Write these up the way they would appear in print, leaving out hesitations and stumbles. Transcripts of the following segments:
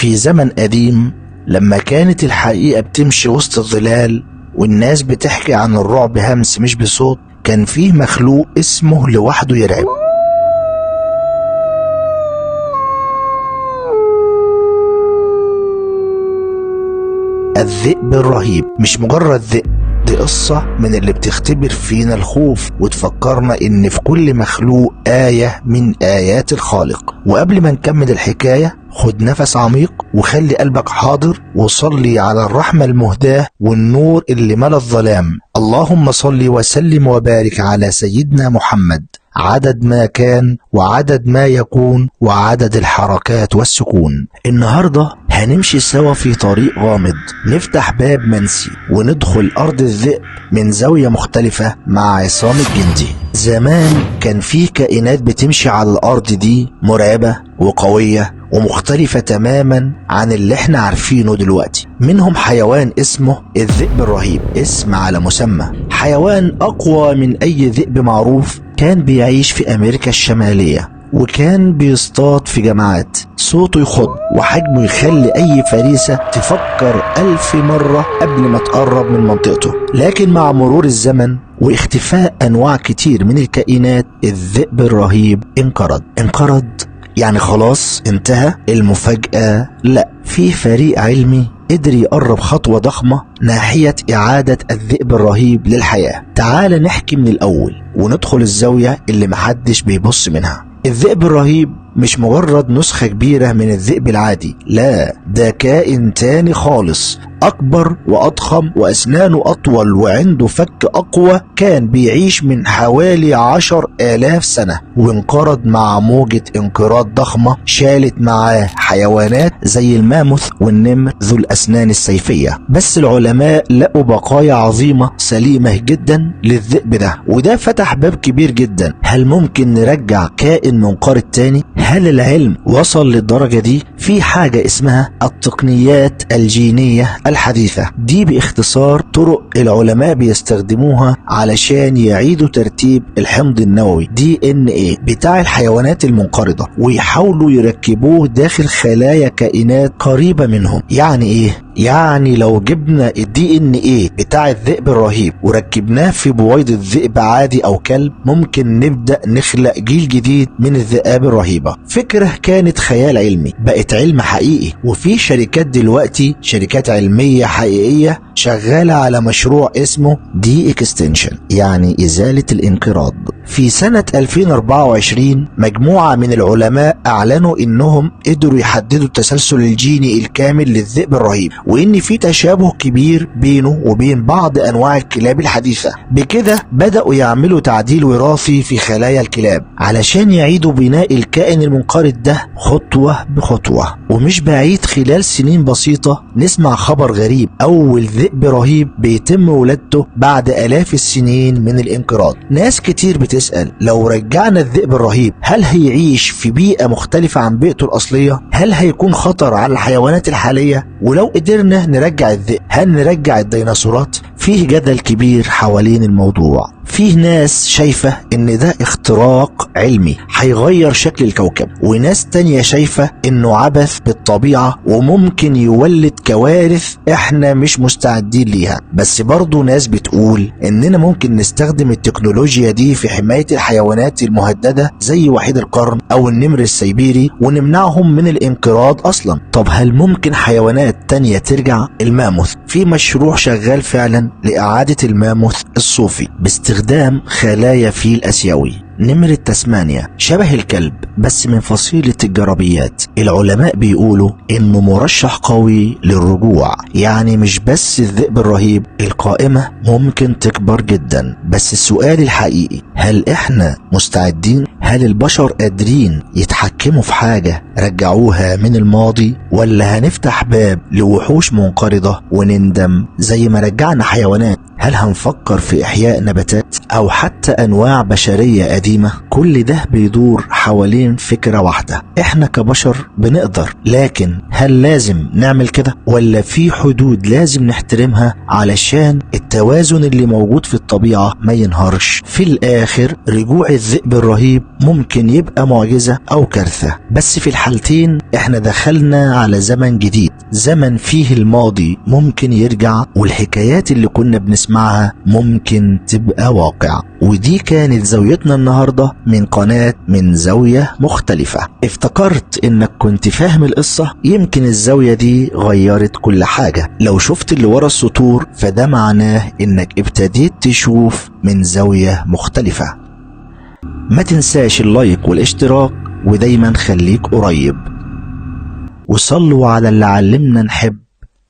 في زمن قديم لما كانت الحقيقة بتمشي وسط الظلال والناس بتحكي عن الرعب همس مش بصوت، كان فيه مخلوق اسمه لوحده يرعب. الذئب الرهيب مش مجرد ذئب، دي قصة من اللي بتختبر فينا الخوف وتفكرنا ان في كل مخلوق آية من آيات الخالق. وقبل ما نكمل الحكاية خد نفس عميق وخلي قلبك حاضر وصلي على الرحمة المهداة والنور اللي ملا الظلام. اللهم صل وسلم وبارك على سيدنا محمد، عدد ما كان وعدد ما يكون وعدد الحركات والسكون. النهاردة هنمشي سوا في طريق غامض، نفتح باب منسي وندخل أرض الذئب من زاوية مختلفة مع عصام الجندي. زمان كان فيه كائنات بتمشي على الأرض دي مرعبة وقوية ومختلفة تماما عن اللي احنا عارفينه دلوقتي. منهم حيوان اسمه الذئب الرهيب، اسم على مسمى، حيوان أقوى من أي ذئب معروف. كان بيعيش في أمريكا الشمالية وكان بيصطاد في جماعات، صوته يخض وحجمه يخلي أي فريسة تفكر 1000 مرة قبل ما تقرب من منطقته. لكن مع مرور الزمن واختفاء أنواع كتير من الكائنات، الذئب الرهيب انقرض. انقرض يعني خلاص انتهى؟ المفاجأة لا، في فريق علمي قدر يقرب خطوة ضخمة ناحية إعادة الذئب الرهيب للحياة. تعال نحكي من الأول وندخل الزاوية اللي محدش بيبص منها. الذئب الرهيب مش مجرد نسخة كبيرة من الذئب العادي، لا، ده كائن تاني خالص، أكبر وأضخم وأسنانه أطول وعنده فك أقوى. كان بيعيش من حوالي 10,000 سنة وانقرض مع موجة انقراض ضخمة شالت معاه حيوانات زي الماموث والنمر ذو الأسنان السيفية. بس العلماء لقوا بقايا عظيمة سليمة جدا للذئب ده، وده فتح باب كبير جدا. هل ممكن نرجع كائن منقرض تاني؟ هل العلم وصل للدرجة دي؟ في حاجة اسمها التقنيات الجينية الحديثة، دي باختصار طرق العلماء بيستخدموها علشان يعيدوا ترتيب الحمض النووي DNA بتاع الحيوانات المنقرضة ويحاولوا يركبوه داخل خلايا كائنات قريبة منهم. يعني ايه؟ يعني لو جبنا DNA بتاع الذئب الرهيب وركبناه في بويضة ذئب عادي او كلب، ممكن نبدأ نخلق جيل جديد من الذئاب الرهيبة. فكرة كانت خيال علمي بقت علم حقيقي، وفي شركات دلوقتي، شركات علمية حقيقية شغالة على مشروع اسمه de-extinction، يعني إزالة الانقراض. في سنة 2024 مجموعة من العلماء أعلنوا إنهم قدروا يحددوا التسلسل الجيني الكامل للذئب الرهيب، وإن في تشابه كبير بينه وبين بعض أنواع الكلاب الحديثة. بكده بدأوا يعملوا تعديل وراثي في خلايا الكلاب علشان يعيدوا بناء الكائن المنقرض ده خطوة بخطوة. ومش بعيد خلال سنين بسيطة نسمع خبر غريب، أول ذئب رهيب بيتم ولادته بعد آلاف السنين من الانقراض. ناس كتير بتسأل، لو رجعنا الذئب الرهيب هل هيعيش في بيئة مختلفة عن بيئته الأصلية؟ هل هيكون خطر على الحيوانات الحالية؟ ولو قدرنا نرجع الذئب هل نرجع الديناصورات؟ فيه جدل كبير حوالين الموضوع. فيه ناس شايفة ان ده اختراق علمي هيغير شكل الكوكب، وناس تانية شايفة انه عبث بالطبيعة وممكن يولد كوارث احنا مش مستعدين ليها. بس برضو ناس بتقول اننا ممكن نستخدم التكنولوجيا دي في حماية الحيوانات المهددة زي وحيد القرن او النمر السيبيري ونمنعهم من الانقراض اصلا. طب هل ممكن حيوانات تانية ترجع؟ الماموث، في مشروع شغال فعلا لإعادة الماموث الصوفي باستخدام خلايا فيل آسيوي. نمر تسمانيا شبه الكلب بس من فصيلة الجرابيات، العلماء بيقولوا انه مرشح قوي للرجوع. يعني مش بس الذئب الرهيب، القائمة ممكن تكبر جدا. بس السؤال الحقيقي، هل احنا مستعدين؟ هل البشر قادرين يتحكموا في حاجة رجعوها من الماضي، ولا هنفتح باب لوحوش منقرضة ونندم زي ما رجعنا حيوانات؟ هل هنفكر في إحياء نباتات أو حتى أنواع بشرية قديمة القديمة؟ كل ده بيدور حوالين فكرة واحدة: احنا كبشر بنقدر، لكن هل لازم نعمل كده؟ ولا في حدود لازم نحترمها علشان التوازن اللي موجود في الطبيعة ما ينهارش؟ في الآخر رجوع الذئب الرهيب ممكن يبقى معجزة أو كارثة، بس في الحالتين احنا دخلنا على زمن جديد، زمن فيه الماضي ممكن يرجع، والحكايات اللي كنا بنسمعها ممكن تبقى واقع. ودي كانت زاويتنا النهاردة من قناة من زاوية مختلفة. افتكرت انك كنت فاهم القصة؟ يمكن الزاوية دي غيرت كل حاجة. لو شفت اللي ورا السطور فده معناه انك ابتديت تشوف من زاوية مختلفة. ما تنساش اللايك والاشتراك، ودايما خليك قريب. وصلوا على اللي علمنا نحب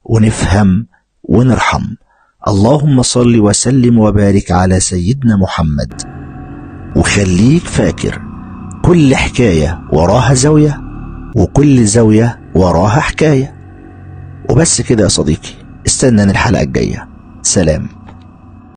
ونفهم ونرحم. اللهم صل وسلم وبارك على سيدنا محمد. وخليك فاكر، كل حكاية وراها زاوية، وكل زاوية وراها حكاية. وبس كده يا صديقي، استناني الحلقة الجاية. سلام.